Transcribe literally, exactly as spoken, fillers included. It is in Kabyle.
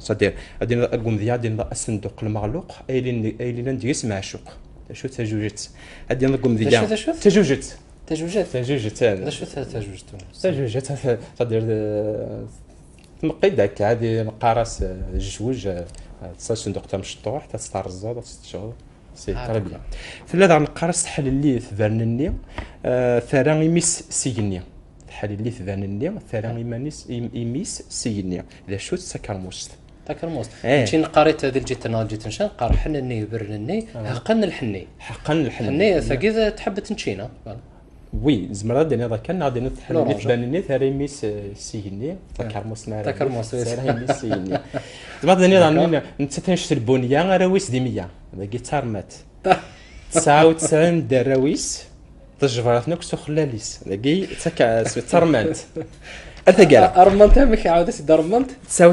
C'est-à-dire, ad d-tiniḍ deg umedya, ad d-tiniḍ asenduq lmeɣluq, ay yellan, ay yellan deg-s meɛcuq. D acu d tajujet? Ad d-tiniḍ deg umedya. D acu, d acu? Tajujet. Tajujet. Tajujet, ah. D acu ta-, tajujet? Tajujet, c'est-à-dire, euh, tmeqqi-d akka, ad neqqar-as, euh, jjuj, euh, d tasenduqt tamecṭuḥt, ad tt-terẓeḍ, ad tt-teččeḍ. C'est très bien. Tella daɣen neqqar-as tḥelli tbernenni, euh, terra imi-s s igenni. Tḥelli tbernenni, terra iman-is, im-, imi-s s igenni. D acu-tt takermust? Takermust. Eh. Mačči neqqar-it di lǧitta neɣ lǧitta ncan, neqqar ḥenni, bernenni, heqqen lḥenni. Heqqen lḥenni. Ḥenni, tagi d tḥebbet n ččina. Voilà. Oui, zemreɣ ad d-iniḍ akka, neɣ ad d-iniḍ tḥelli tbernenni, terra imi-s, eh, s igenni, takermust ma ara takermust, terra imi-s s igenni. Zemreɣ ad d-iniḍ, d'accord, ɛni nettat anect n lbunya, arraw-is di meyya. Dagi d tarmat. Tesɛa u tesɛin d arraw-is, tejber-aten akk s uxellal-is. Dagi d taka-, s-, d tarmant. Ar taggara. Armant amek, ɛawed-as-d armant. Tesɛa